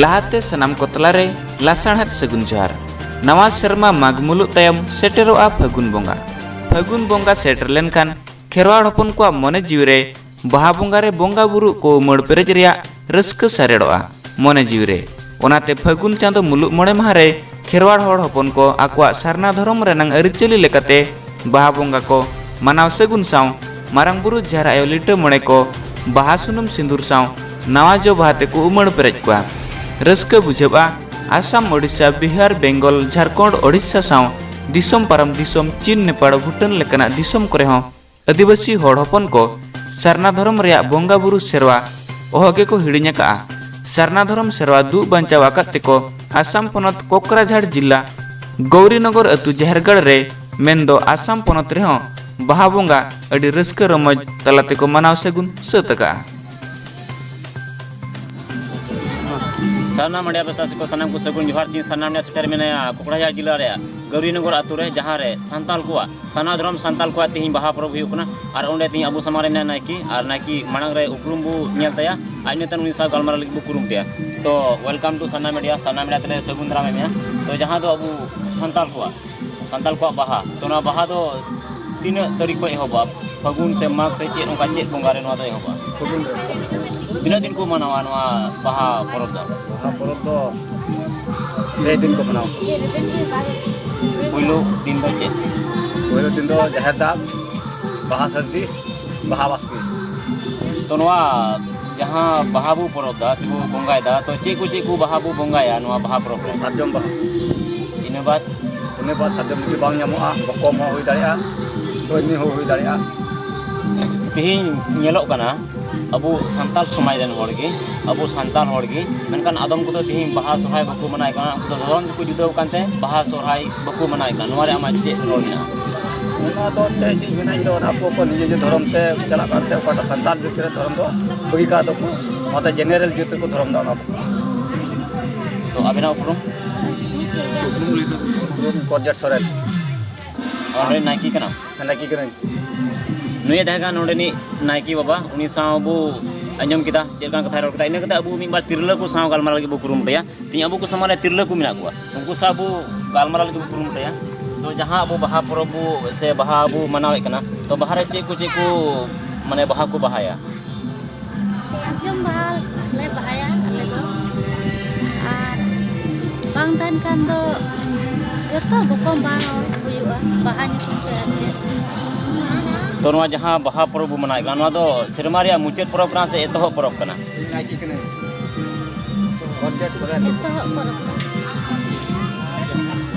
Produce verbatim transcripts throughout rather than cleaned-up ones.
ᱞᱟᱦᱟᱛᱮ ᱥᱟᱱᱟᱢ ᱠᱚ ᱛᱟᱞᱟᱨᱮ ᱞᱟᱥᱟᱬᱦᱮᱫ ᱥᱟᱹᱜᱩᱱ ᱡᱚᱦᱟᱨ᱾ ᱱᱟᱣᱟ ᱥᱮᱨᱢᱟ ᱢᱟᱜᱽ ᱢᱩᱞᱩᱜ ᱛᱟᱭᱚᱢ ᱥᱮᱴᱮᱨᱚᱜᱼᱟ ᱯᱷᱟᱹᱜᱩᱱ ᱵᱚᱸᱜᱟ᱾ ᱯᱷᱟᱹᱜᱩᱱ ᱵᱚᱸᱜᱟ ᱥᱮᱴᱮᱨ ᱞᱮᱱᱠᱷᱟᱱ ᱠᱷᱮᱨᱣᱟᱲ ᱦᱚᱯᱚᱱ ᱠᱚᱣᱟᱜ ᱢᱚᱱᱮ ᱡᱤᱣᱤ ᱨᱮ ᱵᱟᱦᱟ ᱵᱚᱸᱜᱟ ᱨᱮ ᱵᱚᱸᱜᱟ ᱵᱩᱨᱩ ᱠᱚ ᱩᱢᱟᱹᱲ ᱯᱮᱨᱮᱡ ᱨᱮᱭᱟᱜ ᱨᱟᱹᱥᱠᱟᱹ ᱥᱟᱨᱮᱲᱚᱜᱼᱟ ᱢᱚᱱᱮ ᱡᱤᱣᱤ ᱨᱮ᱾ ᱚᱱᱟᱛᱮ ᱯᱷᱟᱹᱜᱩᱱ ᱪᱟᱸᱫᱚ ᱢᱩᱞᱩᱜ ᱢᱚᱬᱮ ᱢᱟᱦᱟ ᱨᱮ ᱠᱷᱮᱨᱣᱟᱲ ᱦᱚᱲ ᱦᱚᱯᱚᱱ ᱠᱚ ᱟᱠᱚᱣᱟᱜ ᱥᱟᱨᱱᱟ ᱫᱷᱚᱨᱚᱢ ᱨᱮᱱᱟᱝ ᱟᱹᱨᱤᱪᱟᱹᱞᱤ ᱞᱮᱠᱟᱛᱮ ᱵᱟᱦᱟ ᱵᱚᱸᱜᱟ ᱠᱚ ᱢᱟᱱᱟᱣ ᱥᱟᱹᱜᱩᱱ ᱥᱟᱶ ᱢᱟᱨᱟᱝ ᱵᱩᱨᱩ ᱡᱟᱦᱮᱨ ᱟᱭᱳ ᱞᱤᱴᱟᱹ ᱢᱚᱬᱮ ᱠᱚ ᱵᱟᱦᱟ ᱥᱩᱱᱩᱢ ᱥᱤᱸᱫᱩᱨ ᱥᱟᱶ ᱱᱟᱣᱟ ᱡᱚ ᱵᱟᱦᱟ ᱛᱮᱠᱚ ᱩᱢᱟᱹᱲ ᱯᱮᱨᱮᱡ ᱠᱚᱣᱟ᱾ ᱨᱟᱹᱥᱠᱟᱹ ᱵᱩᱡᱷᱟᱹᱜᱼᱟ᱾ ᱟᱥᱟᱢ, ᱳᱰᱤᱥᱟ, ᱵᱤᱦᱟᱨ, ᱵᱮᱝᱜᱚᱞ, ᱡᱷᱟᱲᱠᱷᱚᱸᱰ, ᱳᱰᱤᱥᱟ ᱥᱟᱶ ᱫᱤᱥᱚᱢ ᱯᱟᱨᱚᱢ ᱫᱤᱥᱚᱢ ᱪᱤᱱ, ᱱᱮᱯᱟᱲ, ᱵᱷᱩᱴᱟᱱ ᱞᱮᱠᱟᱱᱟᱜ ᱫᱤᱥᱚᱢ ᱠᱚᱨᱮ ᱦᱚᱸ ᱟᱹᱫᱤᱵᱟᱹᱥᱤ ᱦᱚᱲ ᱦᱚᱯᱚᱱ ᱠᱚ ᱥᱟᱨᱱᱟ ᱫᱷᱚᱨᱚᱢ ᱨᱮᱭᱟᱜ ᱵᱚᱸᱜᱟ ᱵᱩᱨᱩ ᱥᱮᱨᱣᱟ ᱚᱦᱚ ᱜᱮᱠᱚ ᱦᱤᱲᱤᱧ ᱟᱠᱟᱫᱼᱟ᱾ ᱥᱟᱨᱱᱟ ᱫᱷᱚᱨᱚᱢ ᱥᱮᱨᱣᱟ ᱫᱩᱜ ᱵᱟᱧᱪᱟᱣ ᱟᱠᱟᱫ ᱛᱮᱠᱚ ᱟᱥᱟᱢ ᱯᱚᱱᱚᱛ ᱠᱚᱠᱨᱟᱡᱷᱟᱲ ᱡᱤᱞᱟ ᱜᱳᱣᱨᱤᱱᱚᱜᱚᱨ ᱟᱹᱛᱩ ᱡᱟᱦᱮᱨᱜᱟᱲ ᱨᱮ ᱢᱮᱱᱫᱚ ᱟᱥᱟᱢ ᱯᱚᱱᱚᱛ ᱨᱮᱦᱚᱸ ᱵᱟᱦᱟ ᱵᱚᱸᱜᱟ ᱟᱹᱰᱤ ᱨᱟᱹᱥᱠᱟᱹ ᱨᱚᱢᱚᱡᱽ ᱛᱟᱞᱟ ᱛᱮᱠᱚ ᱢᱟᱱᱟᱣ ᱥᱟᱹᱜᱩᱱ ᱥᱟᱹᱛ ᱟᱠᱟᱫᱼᱟ᱾ ᱥᱟᱨᱱᱟ ᱢᱟᱰᱤᱭᱟ ᱵᱟᱥᱟᱥᱤ ᱠᱚ ᱥᱟᱱᱟᱢ ᱠᱚ ᱥᱟᱹᱜᱩᱱ ᱡᱚᱦᱟᱨ᱾ ᱛᱤᱧ ᱥᱟᱨᱱᱟ ᱢᱟᱰᱤᱭᱟ ᱥᱮᱴᱮᱨ ᱢᱮᱱᱟᱭᱟ ᱠᱚᱠᱲᱟᱡᱷᱟᱲ ᱡᱤᱞᱟ ᱨᱮᱭᱟᱜ ᱜᱟᱹᱣᱨᱤᱱᱚᱜᱚᱨ ᱟᱹᱛᱩ ᱨᱮ, ᱡᱟᱦᱟᱸ ᱨᱮ ᱥᱟᱱᱛᱟᱞ ᱠᱚᱣᱟᱜ, ᱥᱟᱨᱱᱟ ᱫᱷᱚᱨᱚᱢ ᱥᱟᱱᱛᱟᱞ ᱠᱚᱣᱟᱜ ᱛᱤᱦᱤᱧ ᱵᱟᱦᱟ ᱯᱚᱨᱚᱵᱽ ᱦᱩᱭᱩᱜ ᱠᱟᱱᱟ᱾ ᱟᱨ ᱚᱸᱰᱮ ᱛᱤᱦᱤᱧ ᱟᱵᱚ ᱥᱟᱢᱟᱝ ᱨᱮ ᱢᱮᱱᱟᱭᱟ ᱱᱟᱭᱠᱮ, ᱟᱨ ᱱᱟᱭᱠᱮ ᱢᱟᱲᱟᱝ ᱨᱮ ᱩᱯᱨᱩᱢ ᱵᱚ ᱧᱮᱞ ᱛᱟᱭᱟ, ᱟᱡ ᱱᱮᱛᱟᱨ ᱩᱱᱤ ᱥᱟᱶ ᱜᱟᱞᱢᱟᱨᱟᱣ ᱞᱟᱹᱜᱤᱫ ᱵᱚ ᱠᱩᱨᱩᱢᱩᱴᱩᱭᱟ᱾ ᱛᱚ, welcome to ᱥᱟᱨᱱᱟ ᱢᱟᱰᱤᱭᱟ, ᱥᱟᱨᱱᱟ ᱢᱟᱰᱤᱭᱟ ᱛᱮᱞᱮ ᱥᱟᱹᱜᱩᱱ ᱫᱟᱨᱟᱢᱮᱫ ᱢᱮᱭᱟ᱾ ᱛᱚ, ᱡᱟᱦᱟᱸ ᱫᱚ ᱟᱵᱚ ᱥᱟᱱᱛᱟᱞ ᱠᱚᱣᱟᱜ ᱥᱟᱱᱛᱟᱲ ᱠᱚᱣᱟᱜ ᱵᱟᱦᱟ᱾ ᱛᱚ, ᱱᱚᱣᱟ ᱵᱟᱦᱟ ᱫᱚ ᱛᱤᱱᱟᱹᱜ ᱛᱟᱹᱨᱤᱠᱷ ᱠᱷᱚᱱ ᱮᱦᱚᱵᱚᱜᱼᱟ? ᱯᱷᱟᱹᱜᱩᱱ ᱥᱮ ᱢᱟᱜᱽ ᱥᱮ ᱪᱮᱫ, ᱚᱱᱠᱟ ᱪᱮᱫ ᱵᱚᱸᱜᱟ ᱨᱮ ᱱᱚᱣᱟ ᱫᱚ ᱮᱦᱚᱵᱚᱜᱼᱟ? ᱯᱷᱟᱹᱜᱩᱱ ᱨᱮ᱾ ᱛᱤᱱᱟᱹᱜ ᱫᱤᱱ ᱠᱚ ᱢᱟᱱᱟᱣᱟ ᱱᱚᱣᱟ ᱵᱟᱦᱟ ᱯᱚᱨᱚᱵᱽ ᱫᱚ? ᱵᱟᱦᱟ ᱯᱚᱨᱚᱵᱽ ᱫᱚ ᱯᱮ ᱫᱤᱱ ᱠᱚ ᱢᱟᱱᱟᱣᱟ᱾ ᱯᱩᱭᱞᱩ ᱫᱤᱱ ᱫᱚ ᱪᱮᱫ? ᱯᱩᱭᱞᱩ ᱫᱤᱱ ᱫᱚ ᱡᱟᱦᱮᱨ ᱫᱟᱵ, ᱵᱟᱦᱟ ᱥᱟᱹᱨᱫᱤ, ᱵᱟᱦᱟ ᱵᱟᱥᱠᱮ᱾ ᱛᱚ, ᱱᱚᱣᱟ ᱡᱟᱦᱟᱸ ᱵᱟᱦᱟ ᱵᱚ ᱯᱚᱨᱚᱵᱽ ᱫᱟ ᱥᱮ ᱵᱚ ᱵᱚᱸᱜᱟᱭ ᱫᱟ, ᱛᱚ, ᱪᱮᱫ ᱠᱚ, ᱪᱮᱫ ᱠᱚ ᱵᱟᱦᱟ ᱵᱚ ᱵᱚᱸᱜᱟᱭᱟ ᱱᱚᱣᱟ ᱵᱟᱦᱟ ᱯᱚᱨᱚᱵᱽ ᱨᱮ? ᱥᱟᱨᱡᱚᱢ ᱵᱟᱦᱟ᱾ ᱤᱱᱟᱹ ᱵᱟᱫ? ᱤᱱᱟᱹ ᱵᱟᱫ ᱥᱟᱨᱡᱚᱢ ᱡᱩᱫᱤ ᱵᱟᱝ ᱧᱟᱢᱚᱜᱼᱟ, ᱵᱚᱠᱚᱢ ᱦᱚᱸ ᱦᱩᱭ ᱫᱟᱲᱮᱭᱟᱜᱼᱟ, ᱥᱚᱭᱱᱤ ᱦᱚᱸ ᱦᱩᱭ ᱫᱟᱲᱮᱭᱟᱜᱼᱟ᱾ ᱛᱮᱦᱮᱧ ᱧᱮᱞᱚᱜ ᱠᱟᱱᱟ, ᱟᱵᱚ ᱥᱟᱱᱛᱟᱲ ᱥᱚᱢᱟᱡᱽ ᱨᱮᱱ ᱦᱚᱲ ᱜᱮ, ᱟᱵᱚ ᱥᱟᱱᱛᱟᱲ ᱦᱚᱲ ᱜᱮ, ᱢᱮᱱᱠᱷᱟᱱ ᱟᱫᱚᱢ ᱠᱚᱫᱚ ᱛᱮᱦᱮᱧ ᱵᱟᱦᱟ ᱥᱚᱨᱦᱟᱭ ᱵᱟᱠᱚ ᱢᱟᱱᱟᱣᱮᱫ ᱠᱟᱱᱟ, ᱩᱱᱠᱩ ᱫᱚ ᱫᱷᱚᱨᱚᱢ ᱛᱮᱠᱚ ᱡᱩᱫᱟᱹ ᱟᱠᱟᱱ ᱛᱮ ᱵᱟᱦᱟ ᱥᱚᱨᱦᱟᱭ ᱵᱟᱠᱚ ᱢᱟᱱᱟᱣᱮᱫ ᱠᱟᱱᱟ᱾ ᱱᱚᱣᱟ ᱨᱮ ᱟᱢᱟᱜ ᱪᱮᱫ ᱨᱚᱲ ᱢᱮᱱᱟᱜᱼᱟ? ᱚᱱᱟ ᱫᱚ ᱮᱱᱛᱮᱫ ᱪᱮᱫ ᱢᱮᱱᱟ, ᱤᱧ ᱫᱚ ᱚᱱᱟ ᱟᱠᱚ ᱟᱠᱚ ᱱᱤᱡᱮ ᱱᱤᱡᱮ ᱫᱷᱚᱨᱚᱢ ᱛᱮ ᱪᱟᱞᱟᱜ ᱠᱟᱱᱛᱮ ᱚᱠᱟᱴᱟᱜ ᱥᱟᱱᱛᱟᱲ ᱡᱟᱹᱛᱤ ᱨᱮ ᱫᱷᱚᱨᱚᱢ ᱫᱚ ᱵᱟᱹᱜᱤ ᱠᱟᱜ ᱫᱚᱠᱚ, ᱚᱱᱟᱛᱮ ᱡᱮᱱᱟᱨᱮᱞ ᱡᱟᱹᱛ ᱨᱮᱠᱚ ᱫᱷᱚᱨᱚᱢ ᱫᱟ ᱚᱱᱟ ᱫᱚ᱾ ᱛᱚ, ᱟᱵᱮᱱᱟᱜ ᱩᱯᱨᱩᱢ? ᱩᱯᱨᱩᱢ ᱯᱚᱨᱡᱟᱴ ᱥᱚᱨᱮᱱ᱾ ᱚᱸᱰᱮ ᱱᱟᱭᱠᱮ ᱠᱟᱱᱟᱢ? ᱱᱟᱭᱠᱮ ᱠᱟᱹᱱᱟᱹᱧ᱾ ᱱᱩᱭᱮ ᱛᱟᱦᱮᱸ ᱠᱟᱱᱟ ᱱᱚᱰᱮᱱᱤᱡ ᱱᱟᱭᱠᱮ ᱵᱟᱵᱟ, ᱩᱱᱤ ᱥᱟᱶ ᱵᱚ ᱟᱸᱡᱚᱢ ᱠᱮᱫᱟ ᱪᱮᱫ ᱞᱮᱠᱟᱱ ᱠᱟᱛᱷᱟᱭ ᱨᱚᱲ ᱠᱮᱫᱟ᱾ ᱤᱱᱟᱹ ᱠᱟᱛᱮ ᱟᱵᱚ ᱢᱤᱫ ᱵᱟᱨ ᱛᱤᱨᱞᱟᱹ ᱠᱚ ᱥᱟᱶ ᱜᱟᱞᱢᱟᱨᱟᱣ ᱞᱟᱹᱜᱤᱫ ᱵᱚ ᱠᱩᱨᱩᱢᱩᱴᱩᱭᱟ᱾ ᱛᱮᱦᱮᱧ ᱟᱵᱚ ᱠᱚ ᱥᱟᱢᱟᱝ ᱨᱮ ᱛᱤᱨᱞᱟᱹ ᱠᱚ ᱢᱮᱱᱟᱜ ᱠᱚᱣᱟ, ᱩᱱᱠᱩ ᱥᱟᱶ ᱟᱵᱚ ᱜᱟᱞᱢᱟᱨᱟᱣ ᱞᱟᱹᱜᱤᱫ ᱵᱚ ᱠᱩᱨᱩᱢᱩᱴᱩᱭᱟ᱾ ᱛᱚ, ᱡᱟᱦᱟᱸ ᱟᱵᱚ ᱵᱟᱦᱟ ᱯᱚᱨᱚᱵᱽ ᱵᱚ ᱥᱮ ᱵᱟᱦᱟ ᱵᱚ ᱢᱟᱱᱟᱣᱮᱫ ᱠᱟᱱᱟ, ᱛᱚ, ᱵᱟᱦᱟ ᱨᱮ ᱪᱮᱫ ᱠᱚ, ᱪᱮᱫ ᱠᱚ, ᱢᱟᱱᱮ, ᱵᱟᱦᱟ ᱠᱚ ᱵᱟᱦᱟᱭᱟ? ᱥᱟᱨᱡᱚᱢ ᱵᱟᱦᱟ ᱞᱮ ᱵᱟᱦᱟᱭᱟ ᱟᱞᱮ ᱫᱚ, ᱟᱨ ᱵᱟᱝ ᱛᱟᱦᱮᱱ ᱠᱷᱟᱱ ᱫᱚ ᱡᱚᱛᱚ ᱨᱚᱠᱚᱢ ᱵᱟᱦᱟ ᱦᱩᱭᱩᱜᱼᱟ, ᱵᱟᱦᱟ ᱧᱩᱛᱩᱢ ᱛᱮ ᱟᱨ ᱪᱮᱫ᱾ ᱛᱚ, ᱱᱚᱣᱟ ᱡᱟᱦᱟᱸ ᱵᱟᱦᱟ ᱯᱚᱨᱚᱵᱽ ᱵᱚ ᱢᱟᱱᱟᱣᱮᱫ ᱠᱟᱱᱟ, ᱱᱚᱣᱟ ᱫᱚ ᱥᱮᱨᱢᱟ ᱨᱮᱭᱟᱜ ᱢᱩᱪᱟᱹᱫ ᱯᱚᱨᱚᱵᱽ ᱠᱟᱱᱟ ᱥᱮ ᱮᱛᱚᱦᱚᱵ ᱯᱚᱨᱚᱵᱽ ᱠᱟᱱᱟ? ᱮᱛᱚᱦᱚᱵ ᱯᱚᱨᱚᱵᱽ᱾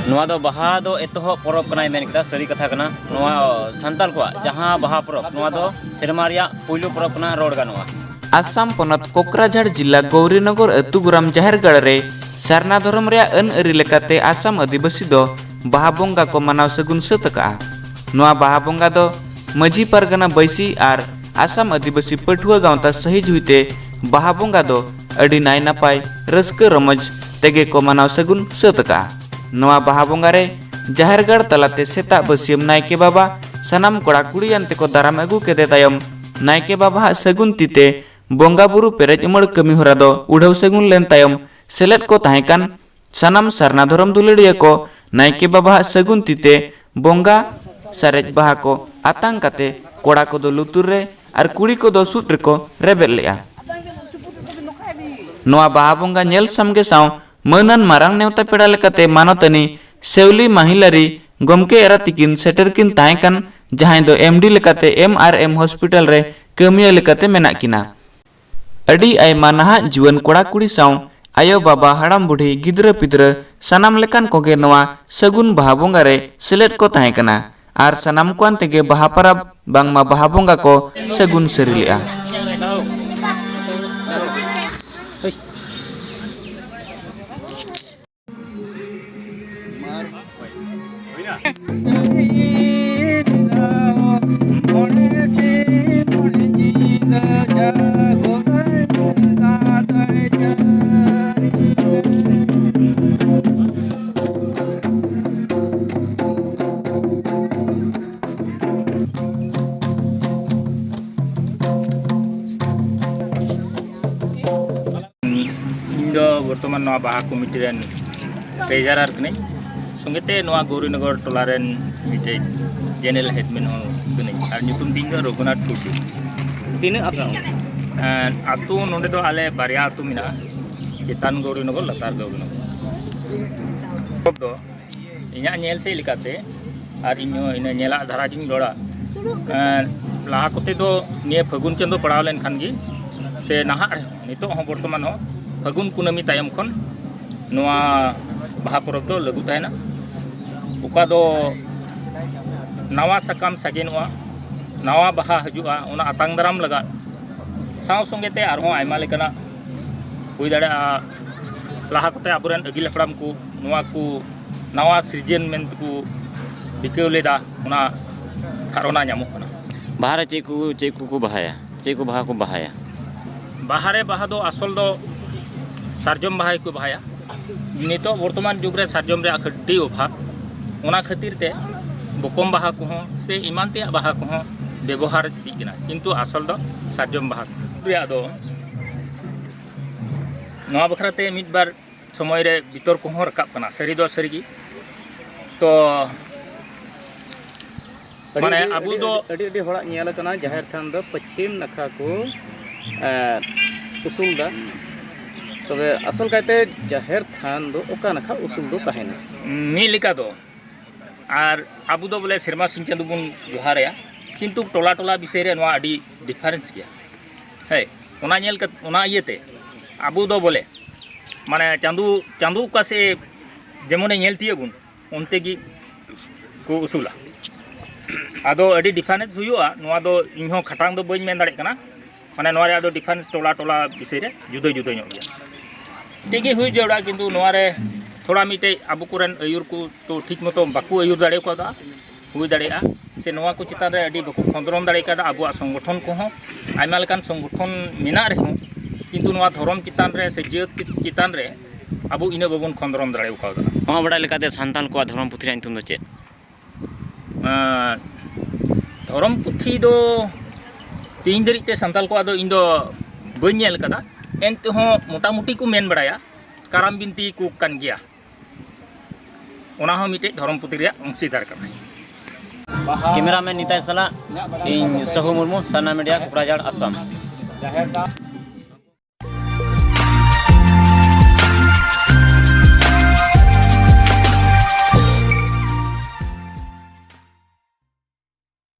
ᱱᱚᱣᱟ ᱫᱚ ᱵᱟᱦᱟ ᱫᱚ ᱮᱛᱚᱦᱚᱵ ᱯᱚᱨᱚᱵᱽ ᱠᱟᱱᱟᱭ ᱢᱮᱱ ᱠᱮᱫᱟ, ᱥᱟᱹᱨᱤ ᱠᱟᱛᱷᱟ ᱠᱟᱱᱟ᱾ ᱱᱚᱣᱟ ᱥᱟᱱᱛᱟᱲ ᱠᱚᱣᱟᱜ ᱡᱟᱦᱟᱸ ᱵᱟᱦᱟ ᱯᱚᱨᱚᱵᱽ, ᱱᱚᱣᱟ ᱫᱚ ᱥᱮᱨᱢᱟ ᱨᱮᱭᱟᱜ ᱯᱩᱭᱞᱩ ᱯᱚᱨᱚᱵᱽ ᱠᱟᱱᱟ, ᱨᱚᱲ ᱜᱟᱱᱚᱜᱼᱟ᱾ ᱟᱥᱟᱢ ᱯᱚᱱᱚᱛ ᱠᱳᱠᱨᱟᱡᱷᱟᱲ ᱡᱤᱞᱟ ᱜᱳᱣᱨᱤᱱᱚᱜᱚᱨ ᱟᱹᱛᱩ ᱜᱚᱨᱟᱢ ᱡᱟᱦᱮᱨ ᱜᱟᱲ ᱨᱮ ᱥᱟᱨᱱᱟ ᱫᱷᱚᱨᱚᱢ ᱨᱮᱭᱟᱜ ᱟᱹᱱ ᱟᱹᱨᱤ ᱞᱮᱠᱟᱛᱮ ᱟᱥᱟᱢ ᱟᱹᱫᱤᱵᱟᱹᱥᱤ ᱫᱚ ᱵᱟᱦᱟ ᱵᱚᱸᱜᱟ ᱠᱚ ᱢᱟᱱᱟᱣ ᱥᱟᱹᱜᱩᱱ ᱥᱟᱹᱛ ᱟᱠᱟᱜᱼᱟ᱾ ᱱᱚᱣᱟ ᱵᱟᱦᱟ ᱵᱚᱸᱜᱟ ᱫᱚ ᱢᱟᱹᱡᱷᱤ ᱯᱟᱨᱜᱟᱱᱟ ᱵᱟᱹᱭᱥᱤ ᱟᱨ ᱟᱥᱟᱢ ᱟᱹᱫᱤᱵᱟᱹᱥᱤ ᱯᱟᱹᱴᱷᱩᱣᱟᱹ ᱜᱟᱶᱛᱟ ᱥᱟᱹᱦᱤ ᱡᱩᱦᱤᱛᱮ ᱵᱟᱦᱟ ᱵᱚᱸᱜᱟ ᱫᱚ ᱟᱹᱰᱤ ᱱᱟᱭ ᱱᱟᱯᱟᱭ ᱨᱟᱹᱥᱠᱟᱹ ᱨᱚᱢᱚᱡᱽ ᱛᱮᱜᱮ ᱠᱚ ᱢᱟᱱᱟᱣ ᱥᱟᱹᱜᱩᱱ ᱥᱟᱹᱛ ᱟᱠᱟᱜᱼᱟ᱾ ᱱᱚᱣᱟ ᱵᱟᱦᱟ ᱵᱚᱸᱜᱟ ᱨᱮ ᱡᱟᱦᱮᱨ ᱜᱟᱲ ᱛᱟᱞᱟᱛᱮ ᱥᱮᱛᱟᱜ ᱵᱟᱹᱥᱭᱟᱹᱢ ᱱᱟᱭᱠᱮ ᱵᱟᱵᱟ ᱥᱟᱱᱟᱢ ᱠᱚᱲᱟ ᱠᱩᱲᱤ ᱟᱱ ᱛᱮᱠᱚ ᱫᱟᱨᱟᱢ ᱟᱹᱜᱩ ᱠᱮᱫᱮ ᱛᱟᱭᱚᱢ, ᱱᱟᱭᱠᱮ ᱵᱟᱵᱟᱣᱟᱜ ᱥᱟᱹᱜᱩᱱ ᱛᱤᱛᱮ ᱵᱚᱸᱜᱟ ᱵᱩᱨᱩ ᱯᱮᱨᱮᱡ ᱩᱢᱟᱹᱲ ᱠᱟᱹᱢᱤ ᱦᱚᱨᱟ ᱫᱚ ᱩᱰᱷᱟᱹᱣ ᱥᱟᱹᱜᱩᱱ ᱞᱮᱱ ᱛᱟᱭᱚᱢ, ᱥᱮᱞᱮᱫ ᱠᱚ ᱛᱟᱦᱮᱸ ᱠᱟᱱ ᱥᱟᱱᱟᱢ ᱥᱟᱨᱱᱟ ᱫᱷᱚᱨᱚᱢ ᱫᱩᱞᱟᱹᱲᱤᱭᱟᱹ ᱠᱚ ᱱᱟᱭᱠᱮ ᱵᱟᱵᱟᱣᱟᱜ ᱥᱟᱹᱜᱩᱱ ᱛᱤᱛᱮ ᱵᱚᱸᱜᱟ ᱥᱟᱨᱮᱡ ᱵᱟᱦᱟ ᱠᱚ ᱟᱛᱟᱝ ᱠᱟᱛᱮ ᱠᱚᱲᱟ ᱠᱚᱫᱚ ᱞᱩᱛᱩᱨ ᱨᱮ ᱟᱨ ᱠᱩᱲᱤ ᱠᱚᱫᱚ ᱥᱩᱫ ᱨᱮᱠᱚ ᱨᱮᱵᱮᱫ ᱞᱮᱫᱼᱟ᱾ ᱱᱚᱣᱟ ᱵᱟᱦᱟ ᱵᱚᱸᱜᱟ ᱧᱮᱞ ᱥᱟᱢᱜᱮ ᱥᱟᱶ ᱢᱟᱹᱱᱟᱱ ᱢᱟᱨᱟᱝ ᱱᱮᱣᱛᱟ ᱯᱮᱲᱟ ᱞᱮᱠᱟᱛᱮ ᱢᱟᱱᱚᱛᱟᱹᱱᱤ ᱥᱮᱣᱞᱤ ᱢᱟᱦᱤᱞᱟᱨᱤ ᱜᱚᱢᱠᱮ ᱮᱨᱟ ᱛᱤᱠᱤᱱ ᱥᱮᱴᱮᱨ ᱠᱤᱱ ᱛᱟᱦᱮᱸ ᱠᱟᱱ, ᱡᱟᱦᱟᱸᱭ ᱫᱚ ᱮᱢ ᱰᱤ ᱞᱮᱠᱟᱛᱮ ᱮᱢ ᱟᱨ ᱮᱢ ᱦᱚᱥᱯᱤᱴᱟᱞ ᱨᱮ ᱠᱟᱹᱢᱤᱭᱟᱹ ᱞᱮᱠᱟᱛᱮ ᱢᱮᱱᱟᱜ ᱠᱤᱱᱟ᱾ ᱟᱹᱰᱤ ᱟᱭᱢᱟ ᱱᱟᱦᱟᱜ ᱡᱩᱣᱟᱹᱱ ᱠᱚᱲᱟ ᱠᱩᱲᱤ ᱥᱟᱶ ᱟᱭᱳ ᱵᱟᱵᱟ, ᱦᱟᱲᱟᱢ ᱵᱩᱰᱷᱤ, ᱜᱤᱫᱽᱨᱟᱹ ᱯᱤᱫᱽᱨᱟᱹ ᱥᱟᱱᱟᱢ ᱞᱮᱠᱟᱱ ᱠᱚᱜᱮ ᱱᱚᱣᱟ ᱥᱟᱹᱜᱩᱱ ᱵᱟᱦᱟ ᱵᱚᱸᱜᱟ ᱨᱮ ᱥᱮᱞᱮᱫ ᱠᱚ ᱛᱟᱦᱮᱸ ᱠᱟᱱᱟ ᱟᱨ ᱥᱟᱱᱟᱢ ᱠᱚᱣᱟᱱ ᱛᱮᱜᱮ ᱵᱟᱦᱟ ᱯᱟᱨᱟᱵᱽ ᱵᱟᱝᱢᱟ ᱵᱟᱦᱟ ᱵᱚᱸᱜᱟ ᱠᱚ ᱥᱟᱹᱜᱩᱱ ᱥᱟᱹᱨᱤ ᱞᱮᱫᱼᱟ᱾ ᱫᱚ ᱵᱚᱨᱛᱚᱢᱟᱱ ᱱᱚᱣᱟ ᱵᱟᱦᱟ ᱠᱚᱢᱤᱴᱤ ᱨᱮᱱ ᱴᱨᱮᱡᱟᱨᱟᱨ ᱠᱟᱹᱱᱟᱹᱧ᱾ ᱥᱚᱸᱜᱮᱛᱮ ᱱᱚᱣᱟ ᱜᱳᱣᱨᱤᱱᱚᱜᱚᱨ ᱴᱚᱞᱟ ᱨᱮᱱ ᱢᱤᱫᱴᱮᱡ ᱡᱮᱱᱟᱨᱟᱞ ᱦᱮᱰᱢᱮᱱ ᱦᱚᱸ ᱠᱟᱹᱱᱟᱹᱧ᱾ ᱟᱨ ᱧᱩᱛᱩᱢ ᱛᱤᱧ ᱫᱚ ᱨᱚᱜᱷᱩᱱᱟᱛᱷ ᱴᱩᱰᱩ᱾ ᱛᱤᱱᱟᱹᱜ ᱟᱹᱛᱩ? ᱮᱸ, ᱟᱹᱛᱩ ᱱᱚᱰᱮ ᱫᱚ ᱟᱞᱮ ᱵᱟᱨᱭᱟ ᱟᱹᱛᱩ ᱢᱮᱱᱟᱜᱼᱟ, ᱪᱮᱛᱟᱱ ᱜᱳᱣᱨᱤᱱᱚᱜᱚᱨ, ᱞᱟᱛᱟᱨ ᱜᱳᱣᱨᱤᱱᱚᱜᱚᱨ᱾ ᱫᱚ ᱤᱧᱟᱹᱜ ᱧᱮᱞ ᱥᱮᱫ ᱞᱮᱠᱟᱛᱮ, ᱟᱨ ᱤᱧ ᱦᱚᱸ ᱤᱱᱟᱹ ᱧᱮᱞᱟᱜ ᱫᱷᱟᱨᱟ ᱜᱤᱧ ᱨᱚᱲᱟ᱾ ᱮᱸ, ᱞᱟᱦᱟ ᱠᱚᱛᱮ ᱫᱚ ᱱᱤᱭᱟᱹ ᱯᱷᱟᱹᱜᱩᱱ ᱪᱟᱸᱫᱳ ᱯᱟᱲᱟᱣ ᱞᱮᱱᱠᱷᱟᱱ ᱜᱮ, ᱥᱮ ᱱᱟᱦᱟᱜ ᱨᱮᱦᱚᱸ, ᱱᱤᱛᱚᱜ ᱦᱚᱸ ᱵᱚᱨᱛᱚᱢᱟᱱ ᱦᱚᱸ ᱯᱷᱟᱹᱜᱩᱱ ᱠᱩᱱᱟᱹᱢᱤ ᱛᱟᱭᱚᱢ ᱠᱷᱚᱱ ᱱᱚᱣᱟ ᱵᱟᱦᱟ ᱯᱚᱨᱚᱵᱽ ᱫᱚ ᱞᱟᱹᱜᱩ ᱛᱟᱦᱮᱱᱟ᱾ ᱚᱠᱟ ᱫᱚ ᱱᱟᱣᱟ ᱥᱟᱠᱟᱢ ᱥᱟᱜᱮᱱᱚᱜᱼᱟ, ᱱᱟᱣᱟ ᱵᱟᱦᱟ ᱦᱤᱡᱩᱜᱼᱟ, ᱚᱱᱟ ᱟᱛᱟᱝ ᱫᱟᱨᱟᱢ ᱞᱟᱜᱟᱫ᱾ ᱥᱟᱶ ᱥᱚᱸᱜᱮ ᱛᱮ ᱟᱨᱦᱚᱸ ᱟᱭᱢᱟ ᱞᱮᱠᱟᱱᱟᱜ ᱦᱩᱭ ᱫᱟᱲᱮᱭᱟᱜᱼᱟ, ᱞᱟᱦᱟ ᱠᱚᱛᱮ ᱟᱵᱚᱨᱮᱱ ᱟᱹᱜᱤᱞ ᱦᱟᱯᱲᱟᱢ ᱠᱚ ᱱᱚᱣᱟ ᱠᱚ ᱱᱟᱣᱟ ᱥᱤᱨᱡᱚᱱ ᱢᱮᱱᱛᱮᱠᱚ ᱵᱤᱠᱟᱹᱣ ᱞᱮᱫᱟ, ᱚᱱᱟ ᱫᱷᱟᱨᱚᱱᱟ ᱧᱟᱢᱚᱜ ᱠᱟᱱᱟ᱾ ᱵᱟᱦᱟ ᱨᱮ ᱪᱮᱫ ᱠᱚ, ᱪᱮᱫ ᱠᱚᱠᱚ ᱵᱟᱦᱟᱭᱟ? ᱪᱮᱫ ᱠᱚ ᱵᱟᱦᱟ ᱠᱚ ᱵᱟᱦᱟᱭᱟ? ᱵᱟᱦᱟ ᱨᱮ, ᱵᱟᱦᱟ ᱫᱚ ᱟᱥᱚᱞ ᱫᱚ ᱥᱟᱨᱡᱚᱢ ᱵᱟᱦᱟ ᱜᱮᱠᱚ ᱵᱟᱦᱟᱭᱟ᱾ ᱱᱤᱛᱚᱜ ᱵᱚᱨᱛᱚᱢᱟᱱ ᱡᱩᱜᱽ ᱨᱮ ᱥᱟᱨᱡᱚᱢ ᱨᱮᱭᱟᱜ ᱟᱹᱰᱤ ᱚᱵᱷᱟᱵᱽ, ᱚᱱᱟ ᱠᱷᱟᱹᱛᱤᱨ ᱛᱮ ᱵᱚᱠᱚᱢ ᱵᱟᱦᱟ ᱠᱚᱦᱚᱸ ᱥᱮ ᱮᱢᱟᱱ ᱛᱮᱭᱟᱜ ᱵᱟᱦᱟ ᱠᱚᱦᱚᱸ ᱵᱮᱵᱚᱦᱟᱨ ᱤᱫᱤᱜ ᱠᱟᱱᱟ, ᱠᱤᱱᱛᱩ ᱟᱥᱚᱞ ᱫᱚ ᱥᱟᱨᱡᱚᱢ ᱵᱟᱦᱟ ᱨᱮᱭᱟᱜ ᱫᱚ᱾ ᱱᱚᱣᱟ ᱵᱟᱠᱷᱨᱟ ᱛᱮ ᱢᱤᱫ ᱵᱟᱨ ᱥᱚᱢᱚᱭ ᱨᱮ ᱵᱤᱛᱚᱨᱠᱚ ᱦᱚᱸ ᱨᱟᱠᱟᱵ ᱠᱟᱱᱟ, ᱥᱟᱹᱨᱤ ᱫᱚ ᱥᱟᱹᱨᱤ ᱜᱮ᱾ ᱛᱚ ᱟᱹᱰᱤ, ᱢᱟᱱᱮ ᱟᱹᱰᱤ, ᱟᱵᱚ ᱟᱹᱰᱤ, ᱫᱚ ᱟᱹᱰᱤ, ᱟᱹᱰᱤ ᱦᱚᱲᱟᱜ ᱧᱮᱞ ᱟᱠᱟᱱᱟ, ᱡᱟᱦᱮᱨ ᱛᱷᱟᱱ ᱫᱚ ᱯᱚᱪᱷᱤᱢ ᱱᱟᱠᱷᱟ ᱠᱚ, ᱮᱸ, ᱩᱥᱩᱞ ᱫᱟ᱾ ᱛᱚᱵᱮ ᱟᱥᱚᱞ ᱠᱟᱭᱛᱮ ᱡᱟᱦᱮᱨ ᱛᱷᱟᱱ ᱫᱚ ᱚᱠᱟ ᱱᱟᱠᱷᱟ ᱩᱥᱩᱞ ᱫᱚ ᱛᱟᱦᱮᱱᱟ? ᱢᱤᱫ ᱞᱮᱠᱟ ᱫᱚ, ᱟᱨ ᱟᱵᱚ ᱫᱚ ᱵᱚᱞᱮ ᱥᱮᱨᱢᱟ ᱥᱤᱧ ᱪᱟᱸᱫᱳ ᱵᱚᱱ ᱡᱚᱦᱟᱨᱟᱭᱟ, ᱠᱤᱱᱛᱩ ᱴᱚᱞᱟ ᱴᱚᱞᱟ ᱵᱤᱥᱚᱭ ᱨᱮ ᱱᱚᱣᱟ ᱟᱹᱰᱤ ᱰᱤᱯᱷᱟᱨᱮᱱᱥ ᱜᱮᱭᱟ᱾ ᱦᱮᱸ, ᱚᱱᱟ ᱧᱮᱞ ᱠᱟᱛᱮ, ᱚᱱᱟ ᱤᱭᱟᱹᱛᱮ ᱟᱵᱚ ᱫᱚ ᱵᱚᱞᱮ ᱢᱟᱱᱮ ᱪᱟᱸᱫᱳ, ᱪᱟᱸᱫᱳ ᱚᱠᱟ ᱥᱮᱫ ᱡᱮᱢᱚᱱᱮ ᱧᱮᱞ ᱛᱤᱭᱳᱜ ᱵᱚᱱ, ᱚᱱᱛᱮ ᱜᱮ ᱠᱚ ᱩᱥᱩᱞᱟ᱾ ᱟᱫᱚ ᱟᱹᱰᱤ ᱰᱤᱯᱷᱟᱨᱮᱱᱥ ᱦᱩᱭᱩᱜᱼᱟ, ᱱᱚᱣᱟ ᱫᱚ ᱤᱧᱦᱚᱸ ᱠᱷᱟᱴᱟᱝ ᱫᱚ ᱵᱟᱹᱧ ᱢᱮᱱ ᱫᱟᱲᱮᱭᱟᱜ ᱠᱟᱱᱟ᱾ ᱢᱟᱱᱮ ᱱᱚᱣᱟ ᱨᱮᱭᱟᱜ ᱫᱚ ᱰᱤᱯᱷᱟᱨᱮᱱᱥ ᱴᱚᱞᱟ ᱴᱚᱞᱟ ᱵᱤᱥᱚᱭ ᱨᱮ ᱡᱩᱫᱟᱹ ᱡᱩᱫᱟᱹ ᱧᱚᱜ ᱜᱮᱭᱟ᱾ ᱴᱷᱤᱠ ᱜᱮ ᱦᱩᱭ ᱡᱟᱹᱨᱩᱲᱟ, ᱠᱤᱱᱛᱩ ᱱᱚᱣᱟ ᱨᱮ ᱛᱷᱚᱲᱟ ᱢᱤᱫᱴᱮᱡ ᱟᱵᱚ ᱠᱚᱨᱮᱱ ᱟᱹᱭᱩᱨ ᱠᱚ ᱛᱚ ᱴᱷᱤᱠ ᱢᱚᱛᱚ ᱵᱟᱠᱚ ᱟᱹᱭᱩᱨ ᱫᱟᱲᱮ ᱠᱟᱣᱫᱟ, ᱦᱩᱭ ᱫᱟᱲᱮᱭᱟᱜᱼᱟ, ᱥᱮ ᱱᱚᱣᱟ ᱠᱚ ᱪᱮᱛᱟᱱ ᱨᱮ ᱟᱹᱰᱤ ᱵᱟᱠᱚ ᱠᱷᱚᱸᱫᱽᱨᱚᱱ ᱫᱟᱲᱮ ᱠᱟᱣᱫᱟ᱾ ᱟᱵᱚᱣᱟᱜ ᱥᱚᱝᱜᱚᱴᱷᱚᱱ ᱠᱚᱦᱚᱸ ᱟᱭᱢᱟ ᱞᱮᱠᱟᱱ ᱥᱚᱝᱜᱚᱴᱷᱚᱱ ᱢᱮᱱᱟᱜ ᱨᱮᱦᱚᱸ, ᱠᱤᱱᱛᱩ ᱱᱚᱣᱟ ᱫᱷᱚᱨᱚᱢ ᱪᱮᱛᱟᱱ ᱨᱮ ᱥᱮ ᱡᱟᱹᱛ ᱪᱮᱛᱟᱱ ᱨᱮ ᱟᱵᱚ ᱤᱱᱟᱹᱜ ᱵᱟᱵᱚᱱ ᱠᱷᱚᱸᱫᱽᱨᱚᱱ ᱫᱟᱲᱮ ᱠᱟᱣᱫᱟ᱾ ᱱᱚᱣᱟ ᱵᱟᱰᱟᱭ ᱞᱮᱠᱟᱛᱮ ᱥᱟᱱᱛᱟᱲ ᱠᱚᱣᱟᱜ ᱫᱷᱚᱨᱚᱢ ᱯᱩᱛᱷᱤ ᱨᱮᱭᱟᱜ ᱧᱩᱛᱩᱢ ᱫᱚ ᱪᱮᱫ? ᱟᱨ ᱫᱷᱚᱨᱚᱢ ᱯᱩᱛᱷᱤ ᱫᱚ ᱛᱮᱦᱮᱧ ᱫᱷᱟᱹᱨᱤᱡ ᱛᱮ ᱥᱟᱱᱛᱟᱲ ᱠᱚᱣᱟᱜ ᱫᱚ ᱤᱧ ᱫᱚ ᱵᱟᱹᱧ ᱧᱮᱞ ᱠᱟᱫᱟ᱾ ᱮᱱᱛᱮᱦᱚᱸ ᱢᱚᱴᱟᱢᱩᱴᱤ ᱠᱚ ᱢᱮᱱ ᱵᱟᱲᱟᱭᱟ ᱠᱟᱨᱟᱢ ᱵᱤᱱᱛᱤ ᱠᱚ ᱠᱟᱱ ᱜᱮᱭᱟ᱾ ᱚᱱᱟ ᱦᱚᱸ ᱢᱤᱫᱴᱮᱡ ᱫᱷᱚᱨᱚᱢ ᱯᱩᱛᱷᱤ ᱨᱮᱭᱟᱜ ᱚᱝᱥᱤᱫᱟᱨ ᱠᱟᱱᱟ᱾ ᱠᱮᱢᱮᱨᱟᱢᱮᱱ ᱱᱤᱛᱟᱭ ᱥᱟᱞᱟᱜ ᱤᱧ ᱥᱟᱹᱦᱩ ᱢᱩᱨᱢᱩ, ᱥᱟᱨᱱᱟ ᱢᱤᱰᱤᱭᱟ, ᱠᱚᱠᱲᱟᱡᱷᱟᱲ, ᱟᱥᱟᱢ᱾